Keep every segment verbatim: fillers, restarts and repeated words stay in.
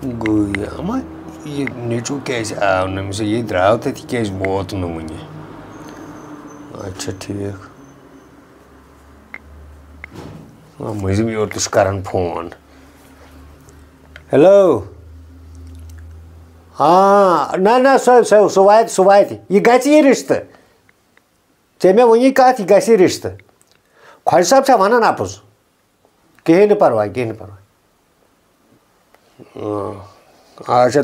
گوٚو یہِ، اما یہِ نیٚچوٗ کیٛازِ آو نہٕ أمِس؟ یہِ درٛاو تَتہِ، یہِ کیٛازِ ووت نہٕ وُنہِ؟ اچھا، ٹھیٖک۔ آ، مٔنٛزِم یور تہِ چھُ کران فون۔ ہیلو۔ آ، نہ، نہ، سُہ، سُہ، سُہ واتہِ، سُہ واتہِ۔ یہِ گژھِ یہِ رِشتہٕ۔ ژےٚ مےٚ وٕنی کَتھ، یہِ گژھِ رِشتہٕ۔ خۄجہِ صٲب چھا وَنان اَپُز؟ کِہیٖنۍ نہٕ پَرواے، کِہیٖنۍ نہٕ پَرواے۔ آ، اچھا۔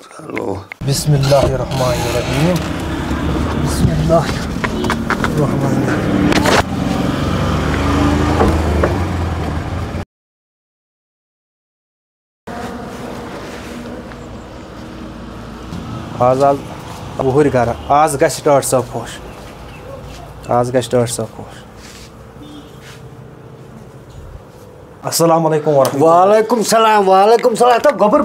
چلو۔ بسم اللہ الرحمن الرحیم۔ بسم اللہ الرحمن الرحیم۔ آز آز وُہٕرۍ گرٕ۔ آز گژھِ ٹٲٹھ صٲب خۄش۔ آز گژھِ ٹٲٹھ صٲب خۄش۔ السلام علیکم ورحمۃ اللہ۔ وعلیکم السلام، وعلیکم السلام۔ تہٕ گوٚبُر،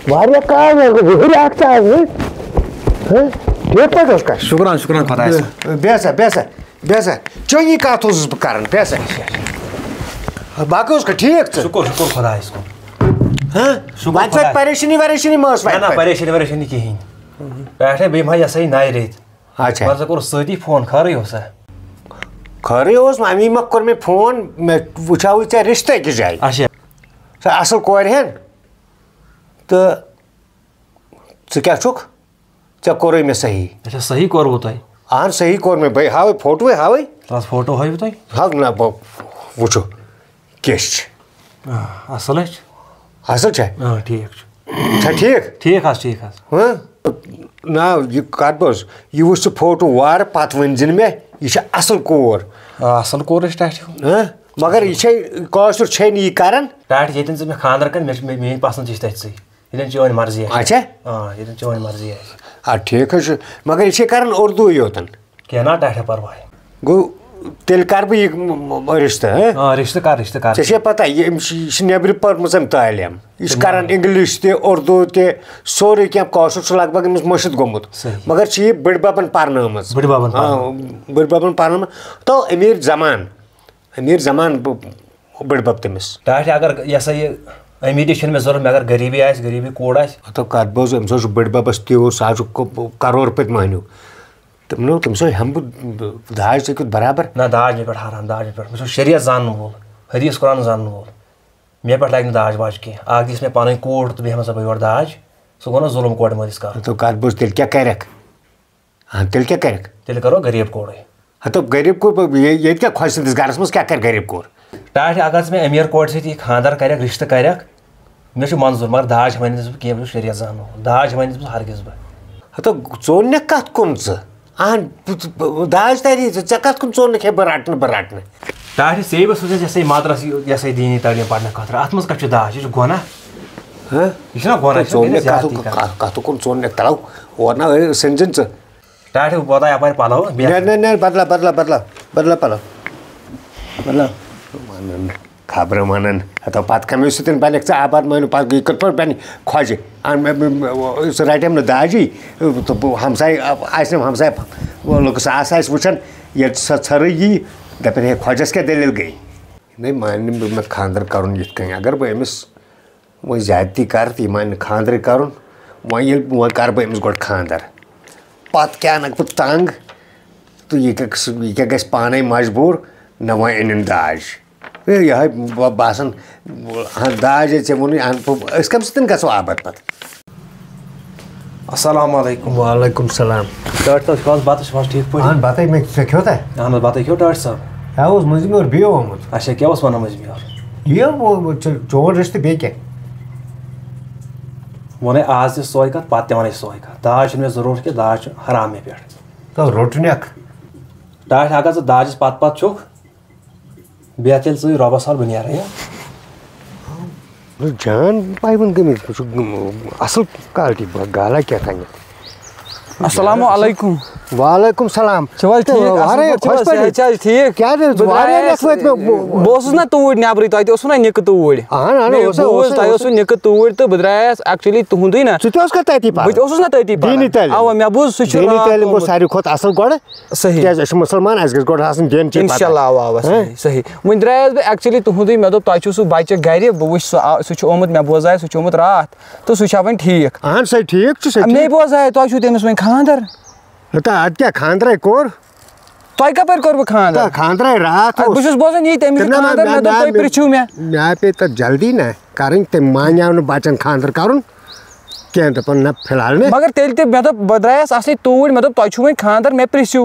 واریاہ کال وۄنۍ گوٚو، وُہٕرۍ اکھ تہٕ آز، ہہ؟ ہہ؟ ٹھیٖک پٲٹھۍ اوس کَتھ؟ شُکران، شُکران خۄدایَس کُن۔ بیٚہہ سا، بیٚہہ سا، بیٚہہ سا۔ چٲنی کَتھ اوسُس بہٕ کَران، بیٚہہ سا۔ باقٕے اوس کَتھ ٹھیٖک ژٕ؟ شُکُر، شُکُر خۄدایَس کُن۔ ہہ؟ شُکُر وۄنۍ چھِ خۄدایَس۔ پریشٲنی وریشٲنی ما ٲس نہ، وۄنۍ نہ، پَتہٕ؟ پریشٲنی وریشٲنی کِہیٖنۍ۔ پٮ۪ٹھٕ بیٚیہِ ما یہِ ہسا یہِ نَیہِ ریٚتۍ۔ اچھا۔ پَتہٕ کوٚر سۭتی فون، خٲرٕے اوسا؟ خٲرٕے اوس، اَمی مۄکھ کوٚر مےٚ فون، مےٚ وٕچھاوٕے ژےٚ رِشتہٕ أکِس جایہِ۔ اچھا۔ سۄ اَصٕل کورِ ہن۔ تہٕ ژٕ کیٛاہ چھُکھ؟ ژےٚ کوٚرُے مےٚ صحیح۔ اچھا، صحیح کوٚروٕ تۄہہِ؟ اَہَن، صحیح کوٚر مےٚ، بہٕ ہاوَے فوٹوے ہاوَے۔ تَتھ فوٹو ہٲیِو تُہۍ؟ ہاو نہ، بہٕ وٕچھو کِژھ چھِ۔ آ، اَصٕل ہا چھِ۔ اَصٕل چھا؟ آ، ٹھیٖک چھُ۔ چھا ٹھیٖک؟ ٹھیٖک حظ، ٹھیٖک حظ۔ ہہ؟ نہ، یہِ کَتھ بوز، یہِ وٕچھ ژٕ فوٹو وارٕ، پَتہٕ ؤنۍ زِ نہٕ مےٚ، یہِ چھِ اَصٕل کوٗر۔ آ، اَصٕل کوٗر حظ چھِ ٹاٹھہِ۔ ہہ؟ مگر یہِ چھے، کٲشُر چھے نہٕ یہِ کَران۔ ٹاٹھہِ ییٚتٮ۪ن ژٕ مےٚ خانٛدر کَر، مےٚ چھِ، مےٚ، میٛٲنۍ پَسنٛد چھِ تَتہِ سٕے۔ ییٚتٮ۪ن چٲنۍ مرضی آسہِ۔ اچھا۔ آ، ییٚتٮ۪ن چٲنۍ مرضی آسہِ۔ آ، ٹھیٖک حظ چھُ۔ مگر یہِ چھے کران اردوٗوٕے یوتن۔ کینٛہہ نہ، ٹاٹھے پرواے۔ گوٚو، تیٚلہِ کرٕ بہٕ یہِ م-، م-، رِشتہٕ، ہہ؟ آ، رِشتہٕ کر، رِشتہٕ کر۔ ژےٚ چھے پتہ، یہِ، أمِس چھِ، یہِ چھِ نیٚبرِ پٔرمٕژ أمۍ تعلیٖم۔ یہِ چھِ تہٕ کران نہ۔ English تہِ، اردوٗ تہِ، سورُے کینٛہہ کٲشُر چھُ لگ بگ أمِس مٔشِتھ گوٚمُت۔ صحیح۔ مگر چھِ یہِ بٔڈۍ ببن پرنٲومٕژ۔ بٔڈۍ ببن آ، پرنٲومٕژ۔ بٔڈۍ ببن پرنٲومٕژ۔ تو أمیٖر زمان۔ أمیٖر زمان ب-، بٔڈۍ بب تٔمِس۔ ٹاٹھہِ اگر یہِ ہسا یہِ أمیٖری چھَنہٕ مےٚ ضروٗرت، مےٚ اگر غریٖبی آسہِ، غریٖبی کوٗر آسہِ۔ ہتو کتھ بوز، أمِس حظ چھُ بٔڈۍ ببس تیوٗر، سُہ حظ چھُ کو-، کرور پٔتۍ مٲنِو۔ تِمن دوٚپ، تٔمِس حظ ہٮ۪مہٕ بہٕ داج ژےٚ کیُتھ برابر۔ نہ، داج مےٚ پٮ۪ٹھ حرام، داج مےٚ پٮ۪ٹھ۔ مےٚ چھُ شریعت زانن وول، حدیث قرآن زانن وول۔ مےٚ پٮ۪ٹھ لگہِ نہٕ داج واج کینٛہہ۔ اکھ دِس مےٚ پنٕنۍ کوٗر تہٕ بیٚیہِ ہٮ۪مہٕ ہسا بہٕ یورٕ داج۔ سُہ گوٚو نہ ظُلم کورِ مٲلِس کرُن۔ ہتو کتھ بوز، تیٚلہِ کیٛاہ کرکھ؟ اہن، تیٚلہِ کیٛاہ کرکھ؟ تیٚلہِ کرو غریٖب کورُے۔ ہتو غریٖب کوٗر، یے-، ییٚتہِ کیٛاہ خۄجہِ سٕنٛدِس گرس منٛز کیٛاہ کرِ غریٖب کوٗر؟ ٹاٹھہِ اگر ژٕ مےٚ أمیٖر کورِ سۭتۍ یہِ خانٛدر کرکھ، رِشتہٕ کرکھ، مےٚ چھُ منظوٗر، مگر داج ہٮ۪مے نہٕ ژٕ بہٕ کینٛہہ، بہٕ چھُس شریعت زانن وول، داج ہٮ۪مے نہٕ ژٕ بہٕ ہرگز بہٕ۔ ہتو ژوٚن نہ کتھ کُن ژٕ؟ اہن، بہٕ، بہٕ، داج تری ژٕ، ژےٚ کتھ کُن ژوٚن نہٕ کھے بہٕ رٹنہٕ، بہٕ رٹنہٕ؟ ٹاٹھہِ ژےٚ بہٕ سوزے ژےٚ سۭتۍ مدرس یہِ، یہِ ہسا یہِ دیٖنی تعلیٖم پرنہٕ خٲطرٕ، اتھ منٛز کتھ چھُ داج؟ یہِ چھُ گۄناہ۔ ہہ؟ یہِ چھُنہ گۄناہ، یہِ چھُنہ ژوٚن گۄناہ نہ کتھ زیادتی کُن، کران۔ کتھ، کتھ کُن ژوٚن نہ؟ تلو، اورٕ نہ سٔنزِن ژٕ۔ ٹاٹھہِ، بہٕ واتہٕ یپارِ پلو، بیٚہہ۔ نہ، نہ، نہ، بدلا، بدلا، بدلا، بدلا پلو۔ بدلا۔ ونان، خبرٕ ونان۔ ہتو پتہٕ کمہِ سۭتۍ بنکھ ژٕ آباد مٲنِو، پتہٕ یہِ کِتھ پٲٹھۍ بنہِ خۄجہِ؟ ان مےٚ، مےٚ، مےٚ، سُہ رٹٮ۪م نہٕ داجی، تہٕ بہٕ ہمساے آسہِ نہٕ ہمساے، لُکھ سُہ آسہِ، آسہِ وٕچھان، ییٚلہِ سۄ ژھرٕے یی، دپن، ہے، خۄجس کیٛاہ دٔلیٖل گٔے؟ نَے مانہِ نہٕ بہٕ مےٚ خانٛدر کرُن یِتھ کٔنۍ۔ اگر بہٕ أمِس وۄنۍ زیادتی کَرٕ تہٕ یہِ مانہِ نہٕ خانٛدرٕے کَرُن۔ وۄنۍ ییٚلہِ، وۄنۍ کَرٕ بہٕ أمِس گۄڈٕ خانٛدر۔ پَتہٕ کیٛاہ اَنَکھ بہٕ تنٛگ تہٕ یہِ کیٛاہ، یہِ کیٛاہ گژھِ پانَے مجبوٗر، نہ وۄنۍ أنِن داج۔ ہے، یِہوٚے ب-، باسان، ہاں، داج ہے ژےٚ ووٚنُے، اَن-، أسۍ کَمہِ سۭتۍ گژھو آباد پَتہٕ؟ السلام علیکم۔ وعلیکم السلام۔ ڈاکٹر صٲب، چھِو حظ بَتہٕ، چھِو حظ ٹھیٖک پٲٹھۍ؟ اَہَن، بَتَے مےٚ، ژےٚ کھیوٚوتھا؟ اَہَن حظ، بَتَے کھیوٚو ڈاکٹر صٲب۔ کیٛاہ اوس مٔنٛزِم یور بیٚیہِ آمُت؟ اچھا، کیٛاہ اوس وَنان مٔنٛزِم یور؟ یہِ، وۄنۍ، وۄنۍ ژےٚ چون رِشتہٕ بیٚیہِ کیٛاہ؟ وَنے آز تہِ سۄے کَتھ، پَتہٕ تہِ وَنے سۄے کَتھ۔ داج چھُنہٕ مےٚ ضروٗرت کینٛہہ، داج چھُ حرام مےٚ پٮ۪ٹھ۔ تو روٚٹنَکھ۔ ڈاکٹر، اگر ژٕ داجَس پَتہٕ پَتہٕ چھُکھ، بیٚہہ تیٚلہِ ژٕے رۄبَس حوال، بہٕ نیرَے، ہا؟ بہٕ چھُس جان پایوَن گٔمٕتۍ، بہٕ چھُس اَصٕل کالٹی، بہٕ گالا کیٛاہ تام۔ السلام علیکم۔ وعلیکم السلام۔ چھِو حظ ٹھیٖک؟ اَصٕل واریاہ پٲٹھۍ چھِو حظ؟ خۄش پٲٹھۍ؟ صحت چھا حظ ٹھیٖک؟ کیٛاہ دٔلیٖل؟ بہٕ واریاہ درٛایس، لٮ۪کھ وٲتۍ مےٚ، بہٕ بہٕ اوسُس نہ توٗرۍ نٮ۪برٕے، تۄہہِ تہِ اوسوُ نہ نِکہٕ توٗرۍ۔ اہن، اہن، مےٚ اوس، بوٗز، اوس، تۄہہِ اوس۔ اوسوُ نِکہٕ توٗرۍ تہٕ بہٕ درٛایس actually تُہُنٛدُے نہ۔ ژٕ تہِ اوسکھا تٔتی پَران؟ بہٕ تہِ اوسُس نہ تٔتی پَران۔ دیٖنی تعلیٖم۔ اَوا، مےٚ بوٗز سُہ چھُ دیٖنی راتھ تعلیٖم گوٚو گوٚمُت۔ ساروی کھۄتہٕ اَصٕل گۄڈٕ۔ صحیح۔ تِکیٛازِ أسۍ چھِ مُسلمان، اَسہِ گژھِ گۄڈٕ آسٕنۍ دین چی پَتہ۔ اِنشاء اللہ، اَوا، اَوا، ہہ؟ صحیح، صحیح۔ وۄنۍ درٛایس بہٕ actually تُہُنٛدُے، مےٚ دوٚپ تۄہہِ چھُو سُہ بَچہٕ گَرِ، بہٕ وٕچھِ سُہ آ-، سُہ چھُ آمُت، مےٚ بوزاے سُہ چھُ آمُت راتھ، تہٕ سُہ چھا وۄنۍ ٹھیٖک؟ اہن سا، ٹھیٖک چھُ سُہ۔ مےٚ بوزاے تۄہہِ چھُو تٔمِس وۄنۍ خانٛدر۔ ہتا، اَدٕ کیٛاہ خانٛدرے کوٚر؟ تۄہہِ کَپٲرۍ کوٚروٕ خانٛدر؟ تہٕ خانٛدرے راتھ اَدٕ بہٕ اوس۔ چھُس بوزان یی، تٔمِس تہٕ چھُ نہ، نہ، خانٛدر، مےٚ مےٚ دوٚپ نہ، تُہۍ مےٚ پرٛژھِو مےٚ۔ مےٚ پے تَتھ جلدی نہ کَرٕنۍ، تٔمۍ مانیو نہٕ بَچَن خانٛدر کَرُن کینٛہہ، دوٚپُن نہ فی الحال نہٕ۔ مگر تیٚلہِ تہِ مےٚ دوٚپ، بہٕ درٛایس اَصلی توٗرۍ، مےٚ دوٚپ تۄہہِ چھُو وۄنۍ خانٛدر، مےٚ پرٛژھِو۔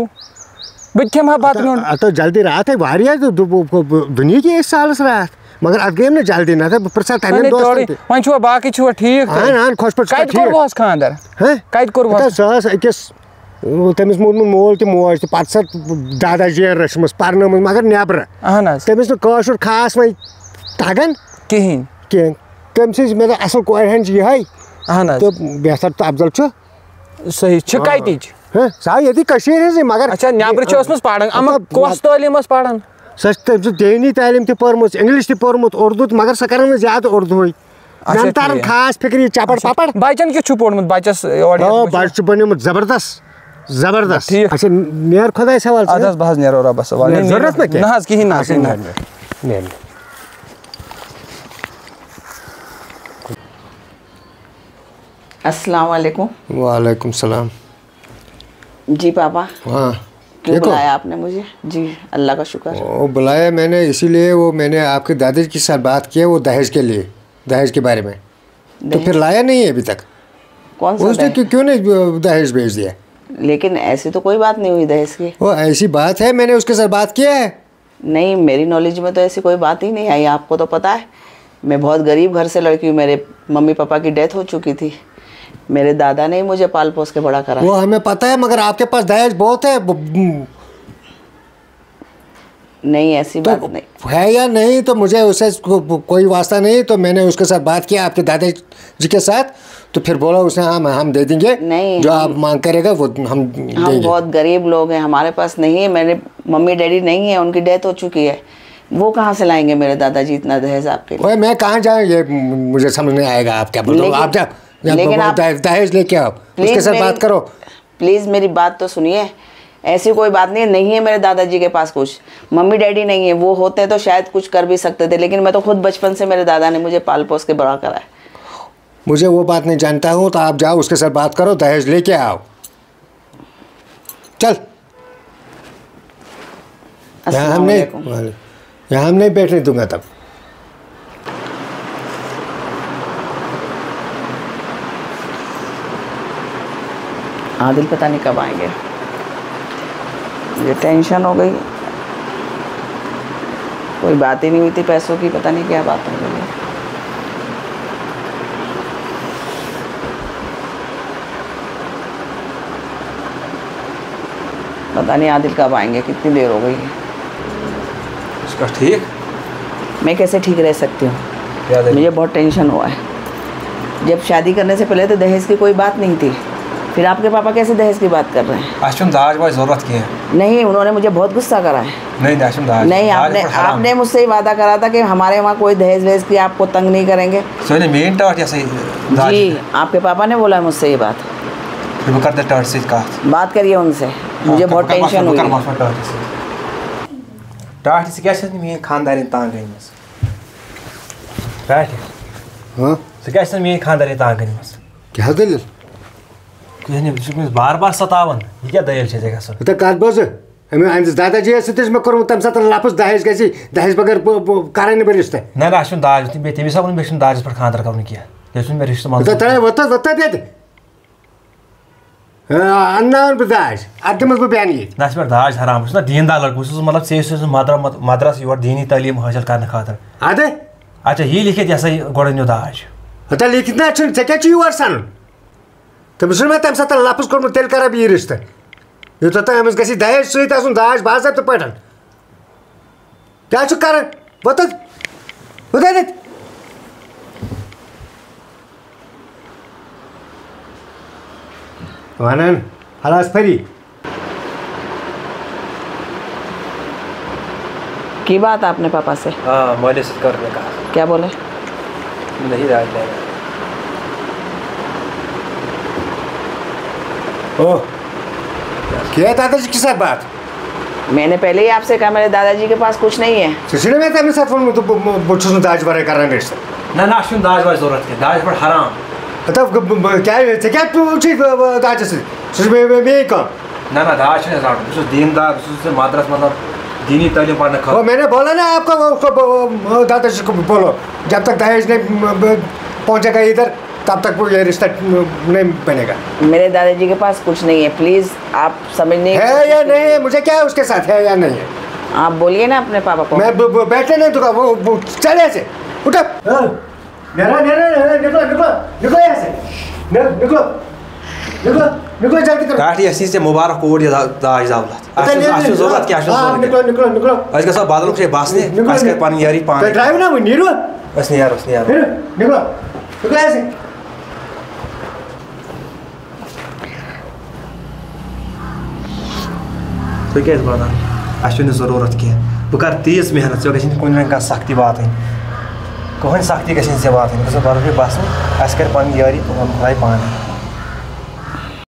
بہٕ تہِ کھٮ۪مہٕ ہا بَتہٕ نیُن۔ اَتھ اوس جلدی راتھٕے واریاہ، دُ-، دُ-، دُ-، دُنیہٕکی ٲسۍ سالَس راتھ، مگر اَتھ گٔیَم نہٕ جلدی، نہ تہٕ بہٕ پرٛژھٕ ہا تَمٮ۪ن اَہَن، دوستَن تورٕے۔ تہِ۔ وۄنۍ چھُوا باقٕے چھُوا ٹھیٖک تُہۍ؟ اَہَن، اَہَن، خۄش پٲٹھۍ چھُکھا کَتہِ ٹھیٖک؟ کوٚروٕ حظ خانٛدر؟ ہہ؟ کَتہِ کوٚروٕ حظ؟ ہَتہ، سُہ ٲس أکِس، تٔمِس موٗدمُت مول تہِ موج تہِ، پَتہٕ سۄ دادا جِیَن رٔچھمٕژ، پَرنٲومٕژ، مگر نٮ۪برٕ۔ اَہَن حظ۔ تٔمِس نہٕ کٲشُر خاص وۄنۍ تَگان کِہیٖنۍ۔ کینٛہہ۔ تٔمۍ سٕنٛز مےٚ دوٚپ، اَصٕل کورِ ہَن چھِ یِہوٚے۔ اَہَن حظ۔ تہٕ بہتر تہٕ اَفضل چھُ۔ صحیح، چھِ کَتِچ؟ ہہ، سۄ آیہِ ییٚتی کٔشیٖرِ ہٕنٛزٕے، مگر اچھا، نٮ۪برٕ چھِ ٲسمٕژ پَران۔ اَما مطلب، کۄس تعلیٖم ٲس پَران؟ سۄ چھِ تٔمۍ سٕنٛز دیٖنی تعلیٖم تہِ پٔرمٕژ، اِنٛگلِش تہِ پوٚرمُت، اُردو تہِ، مگر سۄ کَران نہٕ زیادٕ اُردوٗوٕے۔ اچھا، مےٚ نہٕ تَران ٹھیٖک۔ خاص فِکرِ یہِ چَپَر اچھا، پَپَر۔ بَچَن کیُتھ چھُ پوٚرمُت؟ بَچَس اورٕ آ، یَتھ منٛز بَچہِ چھُ بَنیومُت زبردست، زبردست۔ ٹھیٖک۔ اچھا، نیر خۄدایَس حوالہٕ ژٕ۔ اَدٕ حظ، بہٕ حظ نیرٕ اورٕ رۄبَس حوالہٕ۔ نیر، نیر، ضروٗرت نہ کینٛہہ۔ نہ حظ، کِہیٖنۍ نہ حظ، اچھا، کِہیٖنۍ نہ۔ نیر، نیر، نیر۔ السلام علیکم۔ وعلیکم السلام۔ جی پاپا، ہاں۔ کیوں ٹھیک ہو؟ بلایا آپ نے مجھے؟ جی، اللہ کا شکر۔ وہ بلایا میں نے اسی لیے، وہ میں نے آپ کے دادی کے ساتھ بات کی ہے، وہ دہیج کے لیے، دہیج کے بارے میں۔ تو دہیج؟ پھر لایا نہیں ہے ابھی تک؟ کون سا اس نے دہیج؟ کیوں، کیوں نہیں دہیج بھیج دیا؟ لیکن ایسی تو کوئی بات نہیں ہوئی دہیج کی۔ وہ ایسی بات ہے، میں نے اس کے ساتھ بات کیا ہے۔ نہیں، میری نالج میں تو ایسی کوئی بات ہی نہیں آئی۔ آپ کو تو پتا ہے، میں بہت غریب گھر سے لڑکی ہوں۔ میرے ممی پاپا کی ڈیتھ ہو چکی تھی۔ میرے دادا نے ہی مجھے پال پوس کے بڑا کرا۔ وہ ہمیں پتا ہے، مگر آپ کے پاس دہیج بہت ہے۔ ب- نہیں، ایسی تو بات نہیں۔ ہے یا نہیں، تو مجھے اس سے کو- کوئی واسطہ نہیں۔ تو میں نے اس کے ساتھ بات کیا، آپ کے دادا جی کے ساتھ، تو پھر بولا اس نے، ہم ہم دے دیں گے، نہیں، جو ہم- آپ مانگ کرے گا، وہ ہم دیں ہم گے۔ بہت غریب لوگ ہیں، ہمارے پاس نہیں ہے۔ میرے ممی ڈیڈی نہیں ہے، ان کی ڈیتھ ہو چکی ہے۔ وہ کہاں سے لائیں گے میرے داداجی اتنا دہیج آپ کے لیے؟ اوے، میں کہاں جاؤں، یہ مجھے سمجھ نہیں آئے گا آپ کیا بول رہے ہو۔ لیکن- آپ جا، جا لیکن بول- آپ دہیج- دہیج لیکے آؤ، اس پلیز کے ساتھ میری- بات کرو۔ پلیز میری بات تو سنیے۔ ایسی کوئی بات نہیں ہے، نہیں ہے میرے داداجی کے پاس کچھ۔ ممی ڈیڈی نہیں ہے، وہ ہوتے تو شاید کچھ کر بھی سکتے تھے، لیکن میں تو خود بچپن سے، میرے دادا نے مجھے پال پوس کے بڑا کرا ہے۔ مجھے وہ بات نہیں جانتا ہوں، تو آپ جاؤ اس کے ساتھ بات کرو، دہیج لیکے آؤ۔ چل۔ یہاں ہم السلام نہیں علیکم۔ یہاں ہم نہیں بیٹھنے دوں گا تب۔ عادل پتہ نہیں کب آئیں گے، مجھے ٹینشن ہو گئی۔ کوئی بات ہی نہیں ہوئی تھی پیسوں کی، پتہ نہیں کیا بات ہو گئی ہے۔ پتہ نہیں عادل کب آئیں گے، کتنی دیر ہو گئی ہے۔ اس کا ٹھیک؟ میں کیسے ٹھیک رہ سکتی ہوں؟ کیا دلیل؟ مجھے بہت ٹینشن ہوا ہے۔ جب شادی کرنے سے پہلے تو دہیج کی کوئی بات نہیں تھی، پھر آپ کے پاپا کیسے دہیج کی بات کر رہے ہیں؟ اَسہِ چھُنہٕ داج واج ضروٗرت کینٛہہ۔ نہیں، انہوں نے مجھے بہت غصہ کرا ہے۔ نہیں، نہیں، اَسہِ چھُنہٕ داج۔ نہیں، آپ داج نے پٮ۪ٹھ حرام۔ آپ نے مجھ سے یہ وعدہ کرا تھا کہ ہمارے وہاں کوئی دہیج وہیج کی آپ کو تنگ نہیں کریں گے۔ سُہ نے میٛٲنۍ ٹٲٹھ یہِ ہسا یہِ داج۔ جی، آپ کے پاپا نے بولا ہے مجھ سے یہ بات۔ بہٕ کرٕ تۄہہِ ٹٲٹھِ سۭتۍ کَتھ۔ بات کریے ان سے، مجھے بہٕ بہت کرٕ ٹینشن مَشوَرٕ، بہٕ ہوئی کرٕ ہے۔ مَشوَرٕ ٹٲٹھِ سۭتۍ۔ ٹاٹھہِ ژٕ کیٛاہ چھَکھ نہٕ میٛٲنۍ خانٛدارِنۍ تنٛگ أنۍمٕژ؟ ٹاٹھہِ۔ ہاں؟ ژٕ کیٛاہ چھَکھ نہٕ میٛٲنۍ خانٛدارِنۍ تنٛگ أنۍمٕژ؟ کیٛاہ دٔلیٖل؟ کِہیٖنۍ نہٕ، ژٕ چھُکھ أمِس بار بار ستاوان۔ یہِ کیٛاہ دٔلیٖل چھےٚ ژےٚ گژھان؟ ہتا کَتھ بوزٕ؟ أمۍ، أہٕنٛدِس دادا جی یَس سۭتۍ چھُ مےٚ کوٚرمُت تَمہِ ساتہٕ لفظ، دَہِج گژھِ، دَہِج بغٲر بہٕ، بہٕ کَرَے نہٕ بہٕ رِشتہٕ۔ نہ، نہ، اَسہِ چھُنہٕ داج، تٔمۍ، تٔمِس ہا ووٚن مےٚ چھُنہٕ داجَس پٮ۪ٹھ خانٛدر کَرُن کینٛہہ۔ تٔمۍ چھُنہٕ مےٚ رِشتہٕ ہتا منٛدُن۔ تَلے وۄتھ حظ، وۄتھ حظ ییٚتہِ۔ آ، اَنناوَن بہٕ داج، اَتھ دِمَس بہٕ بیٚہنہٕ ییٚتہِ۔ نہ، اَسہِ پٮ۪ٹھ داج حرام، بہٕ چھُس نہ دیٖن دار لٔڑکہٕ، بہٕ چھُس مطلب ژےٚ سۭتۍ مدر-، مدرسہٕ یور دیٖنی تعلیٖم حٲصِل کرنہٕ خٲطرٕ۔ اَدٕ؟ اچھا، یی لیکھِتھ یہِ ہسا یہِ گۄڈٕ أنِو داج۔ ہتا لیکھِتھ نہ چھُنہٕ، ژےٚ کیٛاہ چھُ یور سَنُن؟ تٔمِس چھُنہٕ مےٚ تَمہِ ساتہٕ لفظ کوٚرمُت، تیٚلہِ کَرٕ بہٕ یہِ رِشتہٕ۔ یوٗتاہ تام أمِس گژھِ دَہیج سۭتۍ آسُن داج باضٲبطہٕ پٲٹھۍ۔ کیٛاہ چھُ کران؟ وۄتھ حظ۔ وۄتھ حظ ییٚتہِ۔ وَنان۔ ہلاس پھری۔ کی بات آپ نے پاپا سے؟ ہاں، مالے سے کر نے کہا۔ کیا بولے؟ نہیں راج نہیں۔ او، کیا دادا جی کے ساتھ بات؟ میں نے پہلے ہی آپ سے کہا میرے دادا جی کے پاس کچھ نہیں ہے۔ سُہ چھُنہ مےٚ تٔمِس سۭتۍ ووٚنمُت، بہٕ بہٕ- بہٕ چھُس نہٕ داج ورٲے کران رِشتہٕ۔ نہ نہ، اَسہِ چھُنہٕ داج واج ضوٚرَتھ کینٛہہ، داج پٮ۪ٹھ حرام۔ ہتا، کیٛاہ ژےٚ کیٛاہ چھُے داجَس سۭتۍ؟ سُہ چھُ مےٚ مےٚ- میٛٲنۍ کٲم۔ نہ نہ، داج چھُنہٕ اَسہِ رَٹُن، بہٕ چھُس دیٖن دار، بہٕ چھُس ژےٚ مدرس مطلب دیٖنی تعلیٖم پَرنہٕ وہ خٲطرٕ۔ میں نے بولا نا آپ کو، وہ اس کو ب- ب- دادا جی کو بولو، جب تک دہیج نہیں ب- ب- پہنچے گا ادھر، تب تک وہ یہ رشتہ نہیں بنے گا۔ میرے دادا جی کے پاس کچھ نہیں ہے، پلیز آپ سمجھنے کی ہے کوشش یا کیجیے۔ نہیں ہے، مجھے کیا ہے اس کے ساتھ، ہے یا نہیں ہے؟ آپ بولیے نا اپنے پاپا کو۔ میں ب- ب- بیٹھنے نہیں دوں گا، وہ وہ چلے سے اٹھو۔ ہاں۔ نکلو، نکلو، نکلو، نکلو یہاں سے۔ نکلو، نکلو، نکلو، نکلو جلدی کرو۔ پٮ۪ٹھ یہِ اَسہِ ژےٚ مُبارک کوٗر یہِ دا- داج دولت۔ اَسہِ چھُنہٕ اَسہِ چھُنہٕ ضوٚرَتھ کینٛہہ، اَسہِ چھُنہٕ ہاں، ضوٚرَتھ نکلو، کینٛہہ۔ نکلو، نکلو۔ أسۍ گژھو بدل کُنہِ جایہِ بَسنہِ، نکلو، اَسہِ کَرِ پَنٕنۍ یٲری تُہۍ پانہٕ۔ درٛایِو نا وۄنۍ، نیٖرِو۔ أسۍ نیرو، أسۍ نیرو۔ نیٖرِو، نکلو، نکلو یہاں سے۔ تُہۍ کیٛازِ وَنان؟ اَسہِ چھُنہٕ ضروٗرت کینٛہہ۔ بہٕ کَرٕ تیٖژ محنت، ژےٚ گژھِ نہٕ کُنہِ رنٛگہٕ کانٛہہ سختی واتٕنۍ۔ کٕہٕنۍ سختی گژھِ نہٕ ژےٚ واتٕنۍ۔ بہٕ گژھٕ بَرُن یہِ بَسُن، اَسہِ کَرِ پَنٕنۍ یٲری، بہٕ وَنہٕ خۄداے پانَے۔